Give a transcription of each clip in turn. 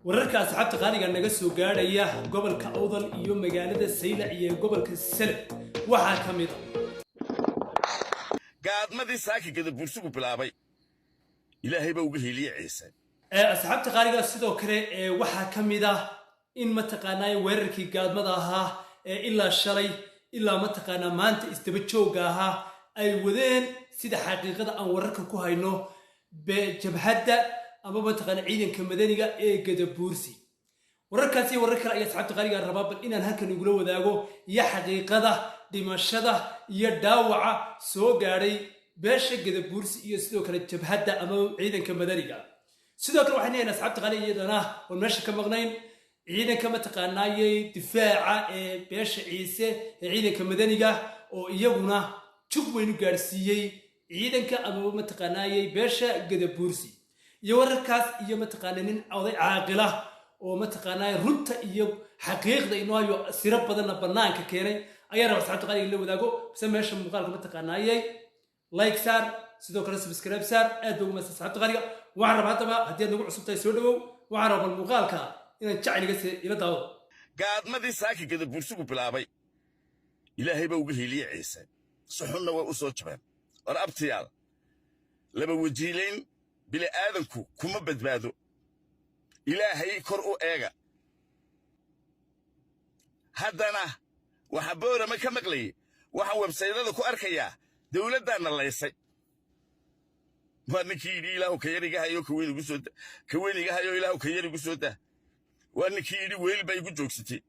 Wararka, asxaabta qaaliga, naga soo gaadhaya gobolka Awdal iyo magaalada Saylac iyo gobolka Salab waxaa ka mid a: Gaadmadii saaka Gadabuursigu bilaabay, Ilaahay baa uga heliye Ciise. Asxaabta qaaliga, sidoo kale waxaa ka mid ah in mataqaanaa weerarkii gaadmada ahaa ee ilaa shalay ilaa mataqaanaa maanta isdaba joogga ahaa ay wadeen, sida xaqiiqada aan wararka ku hayno, jabhadda ama mataqaana ciidanka madaniga ee Gadabuursi. Wararkaas iyo warar kale ayaa, asxaabta qaaliga, rabaa bal inaan halkan igula wadaago, iyo xaqiiqada dhimashada iyo dhaawaca soo gaadhay beesha Gadabuursi iyo sidoo kale jabhadda ama ciidanka madaniga. Sidoo kale waxaan leeyahay, asxaabta qaaliga, iyadana oon meesha ka maqnayn ciidanka mataqaanaayey difaaca ee beesha Ciise ee ciidanka madaniga oo iyaguna jug weyn u gaadhsiiyey ciidanka amaba mataqaanaayey beesha Gadabuursi. Iyo wararkaas iyo mataqaana nin oday caaqila oo mataqaanaa runta iyo xaqiiqda inoo hayo, siro badanna bannaanka keenay, ayaa raba, asxaabta qaaliga, la wadaago. Bise meesha muuqaalka mataqaanaayey like saar, sidoo kale subscribe saar. Aad ba ugu mahadsan, asxaabta qaaliga. Waxaan rabaa haddaba, haddii aad nagu cusub tahay, soo dhawow. Waxaan rabaa bal muuqaalka inaan jacliga ila daawado. Gaadmadii saaka Gadabuursigu bilaabay, Ilaahay baa uga heliye Ciise, si xunna way u soo jabeen. War abtiyaal, laba wajiilayn bili'aadanku kuma badbaado. Ilaahay kor u eega. Haddana waxaa Boorama ka maqlayay, waxaan websaydada ku arkayaa dawladdaanna laysay. Waa ninkii yidhi: "Ilaahu ka yar iga hayo, ka weyn igu soo da, ka weyn iga hayo, Ilaahu ka yar igu soo daa." Waa ninkii yidhi: "Weyl baa igu joogsatay."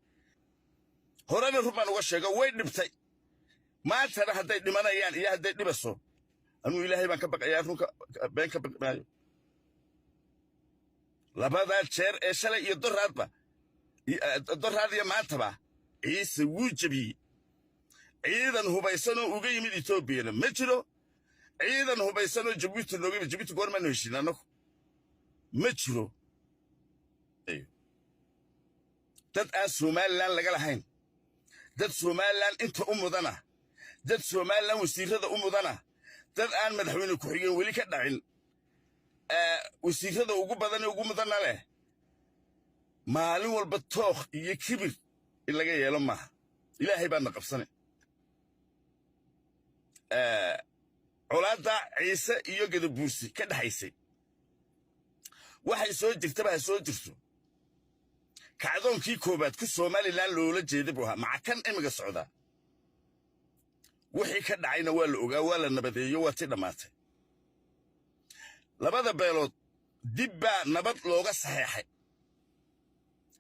Horena run baan uga sheego, way dhibtay. Maantana hadday dhimanayaan iyo hadday dhibaso, anuu Ilaahay baan ka baqayaa, runka been ka baqi maayo. Labadaa jeer ee shalay iyo doraadba, doraad iyo maantaba, Ciise wuu jebiyey. Ciidan hubaysanoo uga yimid Etoobiyana ma jiro. Ciidan hubaysanoo Jabuuti nooga yimid, Jabuuti goormaanu heshin annagu, ma jiro. Dad aan Somalilan laga lahayn, dad Somalilan inta u mudana, dad Somalilan wasiirrada u mudana, dad aan madaxweyne ku-xigeen weli ka dhacin, wasiirrada ugu badan ee ugu mudana leh, maalin walba tookh iyo kibir in laga yeelo maaha. Ilaahay baadna qabsane. Colaadda Ciise iyo Gadabuursi ka dhexaysay waxay soo jirtaba ha soo jirto. Kacdoonkii koowaad ku Somalilan loola jeeda buu ahaa, maca kan imiga socdaa. Wixii ka dhacayna waa la ogaa, waa la nabadeeyo, waa ti dhammaatay. Labada beelood dib baa nabad looga saxeexay,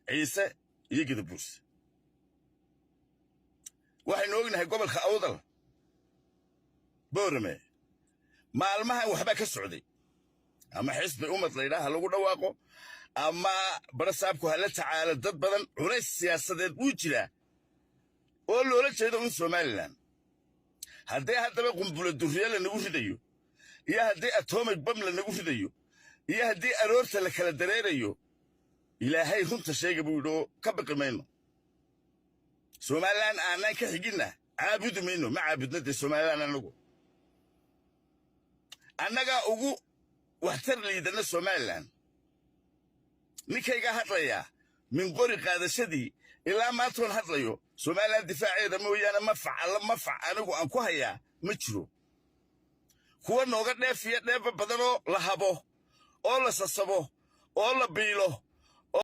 Ciise iyo Gadabuursi. Waxaynu ognahay gobolka Awdal, Boorame, maalmahan waxbaa ka socday, ama xisbi Ummad laydhaha ha lagu dhawaaqo, ama barasaabku hala tacaalo. Dad badan culays siyaasadeed wuu jiraa oo loola jeedo un Somalilan. Haddii haddaba qumbulo durriye lanagu ridayo, iyo haddii atomic bomb lanagu ridayo, iyo haddii aroorta la kala dareerayo, Ilaahay runta sheega buu yidhi oo ka baqi mayno. Somalilan aanaan ka xiginna caabudi mayno, ma caabudna dee Somalilan. Anagu annagaa ugu waxtar liidana Somalilan. Ninkaygaa hadlayaa min qori qaadashadii ilaa maantoon hadlayo, Somalilan difaaceeda mooyaane mafac alla mafac anigu aan ku hayaa ma jiro. Kuwa nooga dheefiya dheefa badanoo la habo oo la sasabo oo la biilo.